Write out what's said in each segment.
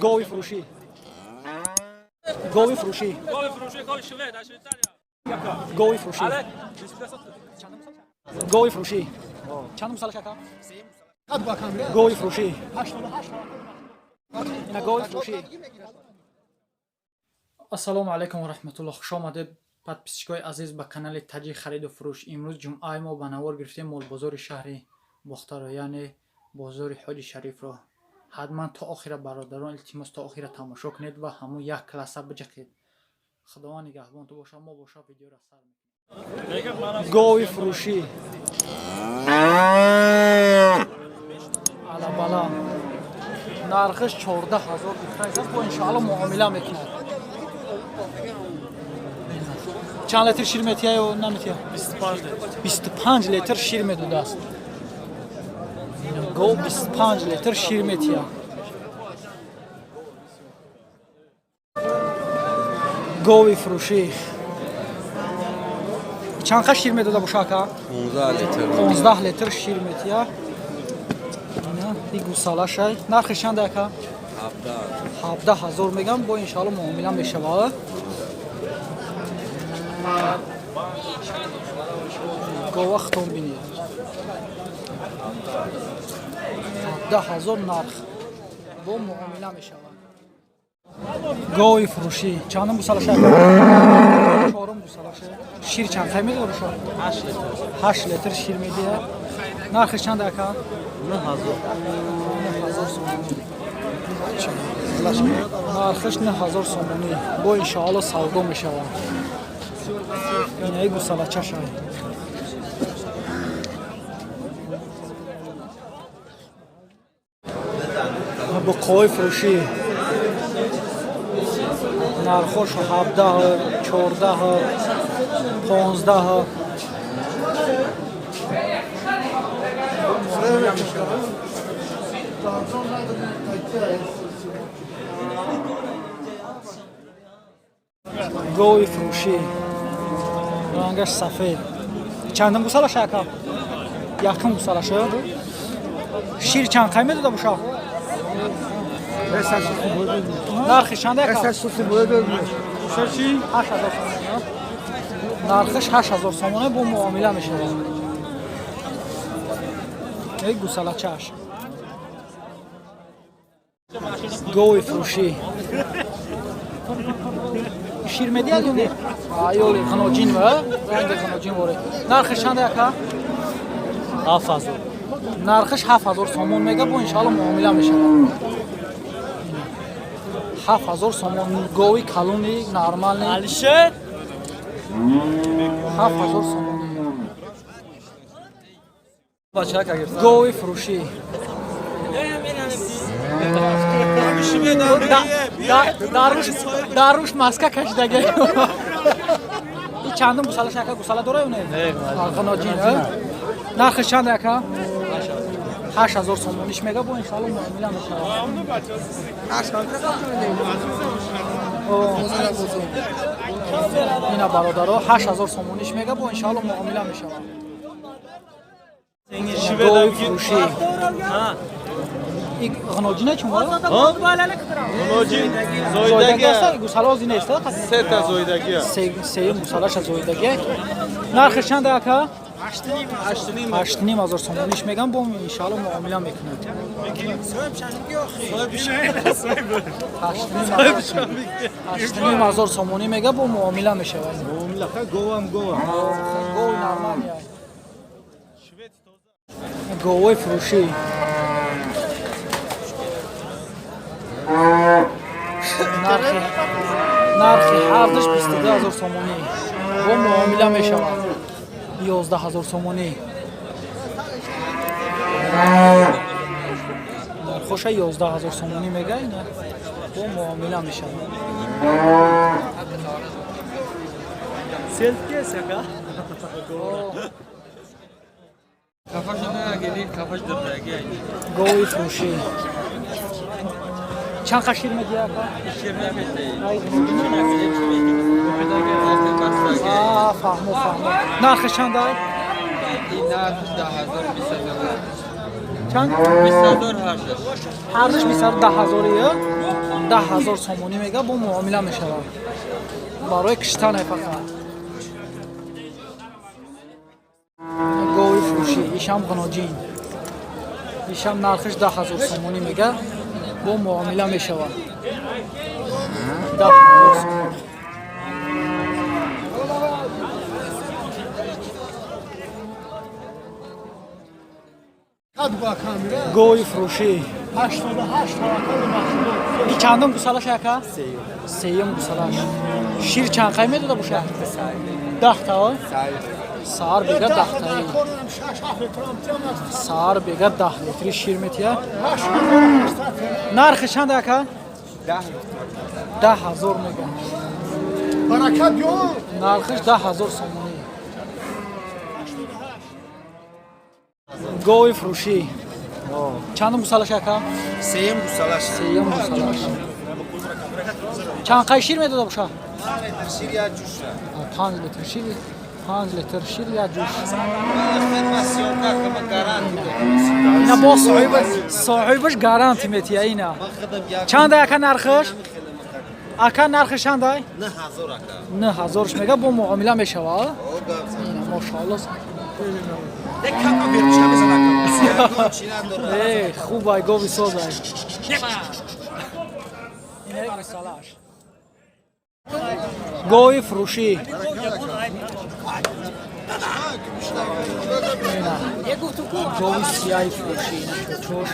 Гови фурӯшӣ. Гови фурӯшӣ. Гови фурӯшӣ. Гови фурӯшӣ. Чандум гусала, ака? Гови фурӯшӣ. Ина гови фурӯшӣ. Ассалому алайкум ва раҳматуллоҳ. Хуш омадед, подписчикои азиз, ба канали Таҷи хариду фурӯш. Имрӯз ҷумъаи мо ба навор гирифтем молбозори шаҳри Бохтаро, яъне бозори Ҳоҷи Шарифро. Ҳатман то охира, бародарон, илтимос, то охира тамошо кунед ва ҳамун як класса биҷақед. Худованд нигаҳбон ту боша, мо боша видеоро сар мекунем. Гови фурӯшӣ. Алабала. Нархиш 14 000 гуфтааст, бо иншоалло муомила мекунад. Чанд литр шир метия ё наметия? 25 литр. 25 литр шир медодааст. Гов 25 литр шир метия. Гови фурӯшӣ. Чанд қа шир медода боша, ака? 15 литр. 15 литр шир метия. Ина и гусалашай. Нархи чанд, ака? 17. 17 ҳазор мегам, бо иншоалло муомила мешавад. Гова хитон бинед. 17 ҳазор нарх. Бо муомила мешавад. Гови фурӯшӣ. Чандум гусалаша? Чорум гусалаша. Шир чанд қай медода боша? 8 литр. 8 литр шир медиҳад. Нархиш чанд, ака? 9000. 9000 сомонӣ. Нархиш 9000 сомонӣ. Бо иншоалло савдо мешавад. Инаи гусалачаша. Буқои фурӯшӣ. Нархош 17, 14, 15. Гови фурӯшӣ. Рангаш сафед. Чандум гусалаша, ака? Якум гусалаша. Шир чанд қай медода боша? Нархи чанд, ака? 8000 сомонӣ. Нархиш 8000 сомонӣ, бо муомила мешавад. Эй гусалачаш. Гови фурӯшӣ. Шир медиҳад ё не? Ё ғаноҷин ва ранги ғаноҷин воре. Нархиш чанд, ака? 7000. Нархиш 7000 сомон мега, бо иншоалло муомила мешавад. 7000 сомон гови калони нормални. Алишер. 7000 сомонӣ. Бачака гирифтан. Гови фурӯшӣ. Даруш маска кашидаги. И чандум гусалаш, ака? Гусала дора ё не? Не. Ғаноҷин. Нархиш чанд, ака? 8000 сомониш мега, бо иншоалло муомила мешавад. Ина бародаро, 8000 сомониш мега, бо иншоалло муомила мешавад. Гови фурӯшӣ. И ғаноҷина чун? Ғаноҷин. Зоидаги аст, гусала ози нест. Сета зоидаги. Сеюм гусалаша зоидаги. Нархиш чанд, ака? 8500 сомониш мегам, бо иншоалло муомила мекунад. 8500 сомонӣ мега, бо муомила мешавад. Муомила говам гова. Гови нормалия. Говои фурӯшӣ. Нархи ҳардуш 22 000 сомонӣ. Бо муомила мешавад. 11 000 сомонӣ. Нархоша 11 000 сомонӣ мега, ина бо муомила мешавад. Селфи ака. Кафаш нагирӣ, кафаш дурдаги. Гови фурӯшӣ. Чанд қа шир медиҳад, ака? Шир намедиҳӣ. Ай, фаҳмо, фаҳмо. Нархи чанд, ай? Ин нарх 10 000, 20 000. Чанд? 20000 ҳаршаш. Ҳарзиш 20000 10000 сомонӣ мега, бо муомила мешавад. Барои киштане фақат. Гови фурӯшӣ, ишам ғуноҷин. Ишам нархиш 10000 сомонӣ мега, бо муомила мешавад. 10000 сомонӣ. Гови фурӯшӣ. И чандум гусалаш ака? Сеюм гусалаш. Шир чанд қай медода боша? 10 та? Саҳар бега 10 таи. Саҳар бега 10 литри шир метия. Нархи чанд ака? 10000 мега. Нархиш 10000 сомонӣ. Гови фурӯшӣ. Чандум гусалаш ака? Сеюм гусалаш. Сеюм гусалаш. Чанд қай шир медода боша? Шир як ҷӯша. 5 литр шир, 5 литр шир як ҷӯш. Ина бо соҳибаш гаранти метия ина. Чанда ака нархиш? Ака, нархиш чандай? 9000 ака. 9000-ш мега, бо муомила мешава. Ина, мошоалло. Э, хуб, ай гови созай. Ина гусалаш. Гови фурӯшӣ. Ина. Гови сияи фурӯшӣ, ина чочош.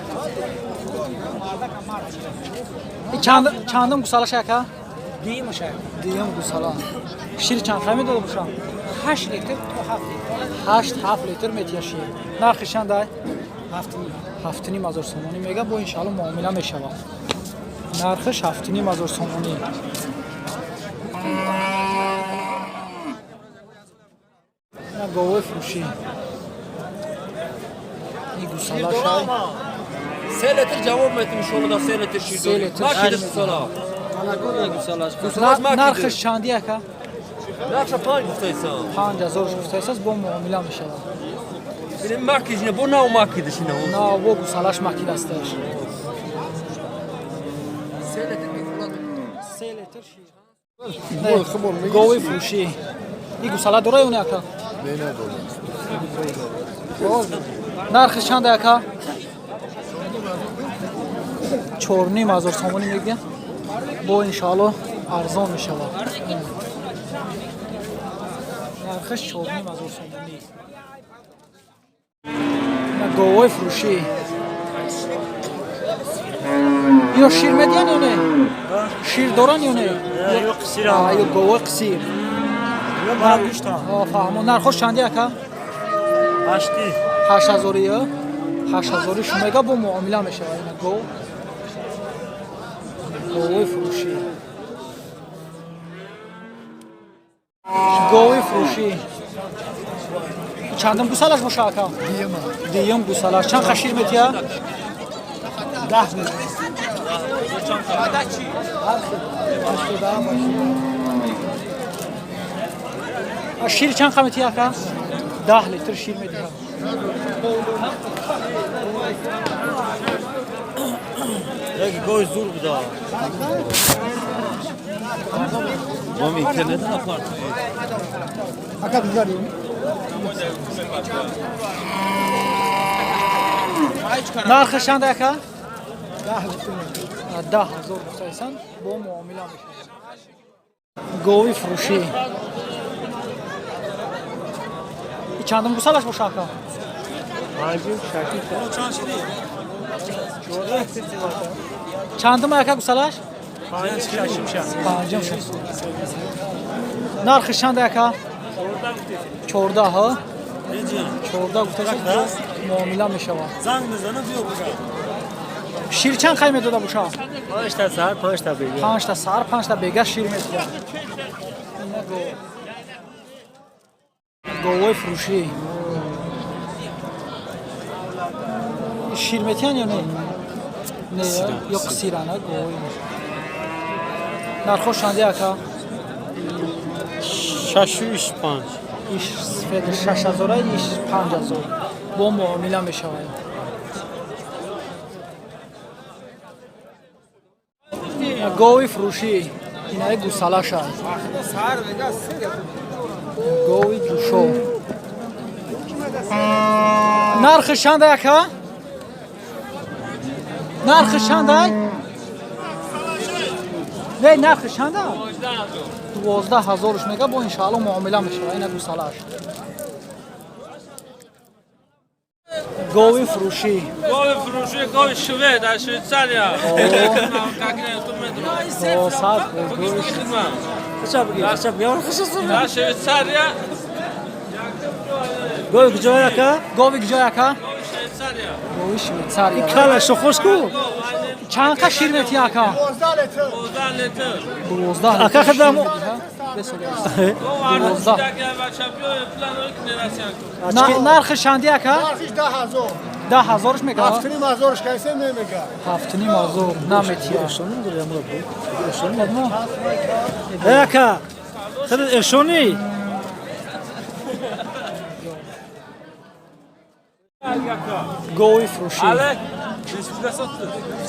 И чандум гусалаш ака? Дуюм гусала. Шир чанд қай медода боша? 8 литр то 7 литр. 8-7 литр метия шир. Нархи чандай? 7500 сомонӣ мега, бо иншаалло муомила мешавад. Нархиш 7500 сомонӣ. Ина говои фурӯшӣ. И гусалашай. 3 литр ҷавоб метим шумо да 3 литр шир Се дорӣ. литр Макида шир. гусала. Гусалаш. Гусалаш Нархиш макида. чанди ака? Нархша 5 гуфтайсан. 5000 гуфтаисас, бо муомила мешавад. Бинем макижина бо нав макидаш ина. На, бо гусалаш макидасташ. 3 литр кифолат. 3 литр шир. Гови фурӯшӣ. И гусала дора ё не ака? Нархиш чанд ака? 4500 сомонӣ мегӯян, бо иншоалло арзон мешавад. Нархиш 4500 сомонӣ. Ина говои фурӯшӣ. Ино шир медиҳанд ё не? Шир доранд ё не? Ё говои қисир? Фаҳмо. Нархош чанди ака? 8000-и? 8000-и шумега, бо муомила мешавад. Ина гов, говои фурӯшӣ, гови фурӯшӣ. Чандум гусалаш боша ака? Дуюм гусалаш. Чанд қа шир метия? 10. Шир чанд қа метия ака? 10 литр шир медиҳад. Як гови зур буда. Мам интернет напарт. Ака, бизарим. Нархи чанд ака? 10000 гуфтаисан, бо муомила мешавад. Гови фурӯшӣ. И чандум гусалаш боша ака? Чандум ака гусалаш? Панҷум, шаш. Нархи чанд ака? 14 ҳа? 14 гуфтаисан, муомила мешавад. Занг мезанам, биё бузан. Шир чанд қай медода боша? 5 та саҳар, 5 та бега. 5 та саҳар, 5 та бега шир медиҳад. Ина гов, говои фурӯшӣ. Шир метиҳанд ё не? Не, ё қисирана говои. Нархош чанди ака? Шашу иш панҷ. Иш сфеда 6000-а, иш 5000, бо муомила мешавад. Гови фурӯшӣ, инаи гусалаша. Гови ҷӯшо. Нархи чанда, ака? Нархи чанда? Не, нархи чанда? 12 000-ш мега, бо иншаалло муомила мешава, ина гусалаш. Гови фурӯшӣ. Гови фурӯшӣ, гови швед, дар Швейтсария. О, сад гови. Дар Швейтсария. Гови куҷоя, ака? Гови куҷоя, ака? Гови Швейтсария. Гови Швейтсария. Кала шохош ку. Чанд қа шир метиҳ, ака? 12 литр. 12. Ака, хадам. 12. Нархи чанди, ака? Нархиш 10 000. 10 000-ш мега? 7,5 ҳазорш кайсе намега. 7,5 ҳазор наметиҳ. Э, ака. Хад эшони. Гови фурӯшӣ.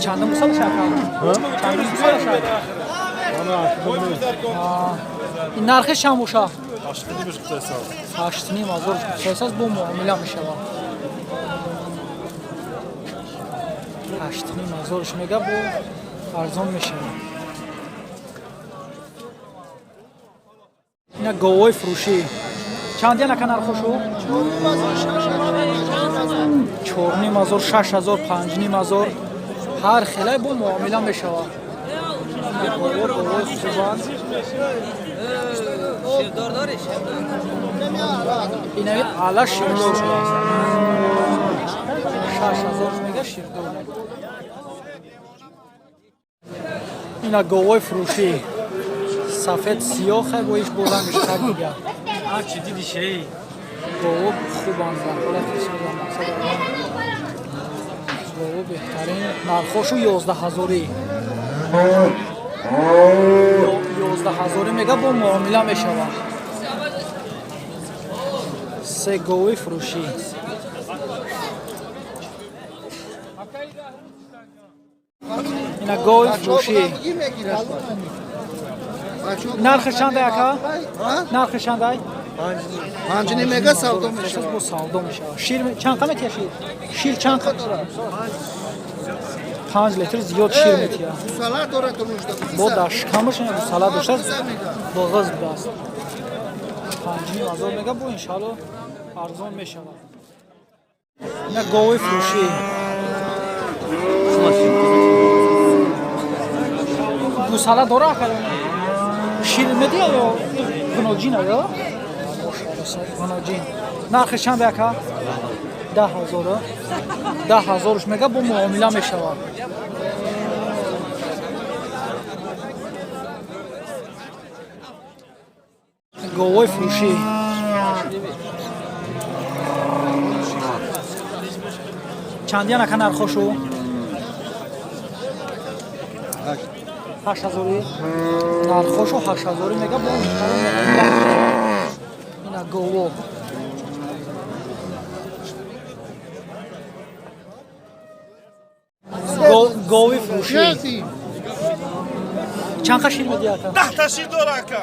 Чандум гусалаш, ака? Чандум гусалаш, ака? Ин нархи чанд боша? 8,5 ҳазор гуфтааст, бо муомила мешавад. 8,5 ҳазорш мега, бо арзон мешавад. Ина говои фурӯшӣ. Чандиян, ака, нархошу? 4,5 ҳазор, 6 ҳазор, 5,5 ҳазор. Ҳар хелай, бо муомила мешавад. Гово, говои хубанд. Инави ала ширдор шудааст. 6 ҳазор мега, ширдор. Ина говои фурӯшӣ. Сафед, сиёҳ, хай, бо иш бо рангаш так дигар. Ҳарчи диди шей. Гово хубанд, дар ҳолати соза, мақсад гово беҳтарин. Нархошу 11 ҳазорӣ. 11 ҳазорӣ мега, бо муомила мешавад. Се гови фурӯшӣ. Ина гови фурӯшӣ. Нархи чандай, ака? Нархи чандай? 5,5 мега, савдо мешавад. Бо савдо мешавад. Шир чанд қа метиҳа, шир? Шир чанд қа? 5 литр зиёд шир метиҳа. Гусала дорад рӯжда. Бо дар шикамаш ина гусала доштааст, боғаз будааст. 5,5 ҳазор мега, бо иншаалло арзон мешавад. Ина гови фурӯшӣ. Гусала дора, ака? Шир медиҳа ё ғуноҷина? Ё ғуноҷин. Нархи чанд, ака? 10 ҳазор. 10 ҳазорш мега, бо муомила мешавад. Говои фурӯшӣ. Чандиян, ака, нархошу? 8 ҳазорӣ. Нархошу 8 ҳазорӣ мега, бо ина гово. Гови фурӯшӣ. Чанд қа шир медиҳад, ака? 10 та шир дора, ака.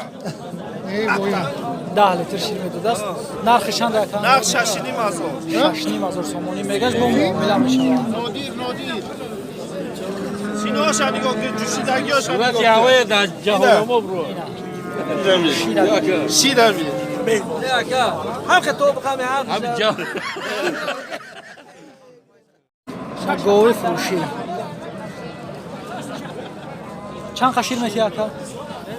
10 литр шир медодааст. Нархи чанд, ака? Нарх 6,5 ҳазор. 6,5 ҳазор сомонӣ мегаш, бо муомила мешавад. Нодир, нодир. Синоша нигоҳ кун, ҷӯшидагиёша нигоҳ кун. Ҳавоя дар ҷаҳономо бро. Шира ми. Ҳам хитоб ҳам ҳам. Ҳам ҷа. Гови фурӯшӣ. Чанд қа шир метиҳад, ака?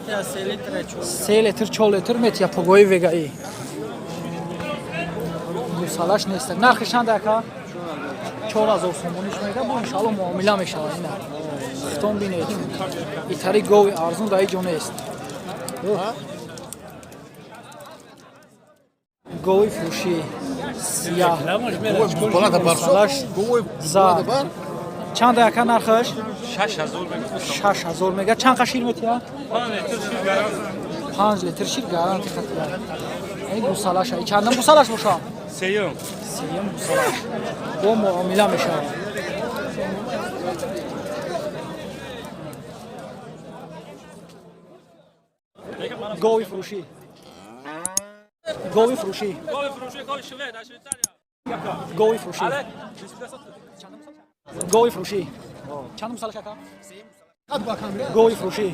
3 литр, 4 литр метиҳад. Погоҳи вегаӣ. Гусалаш нест. Нархи чанд, ака? 4 ҳазор сомониш мега, бо иншаалло муомила мешавад. Ина хитон бинед, итари гови арзон дар ин ҷо нест. Гови фурӯшӣ, сияҳ. Гусалаш зар. Чанд, ака, нархаш? 6 ҳазор мега. Чанд қа шир метиҳад? 5 литр шир гаранти хатия. Ин гусалаша. Чандам гусалаш боша? Сеюм. Сеюм гусалаш, бо муомила мешавад. Гови фурӯшӣ, гови фурӯшӣ, гови фурӯшӣ, гови фурӯшӣ. Чандум салаш, ака? Гови фурӯшӣ,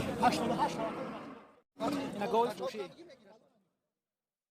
ина гови фурӯшӣ.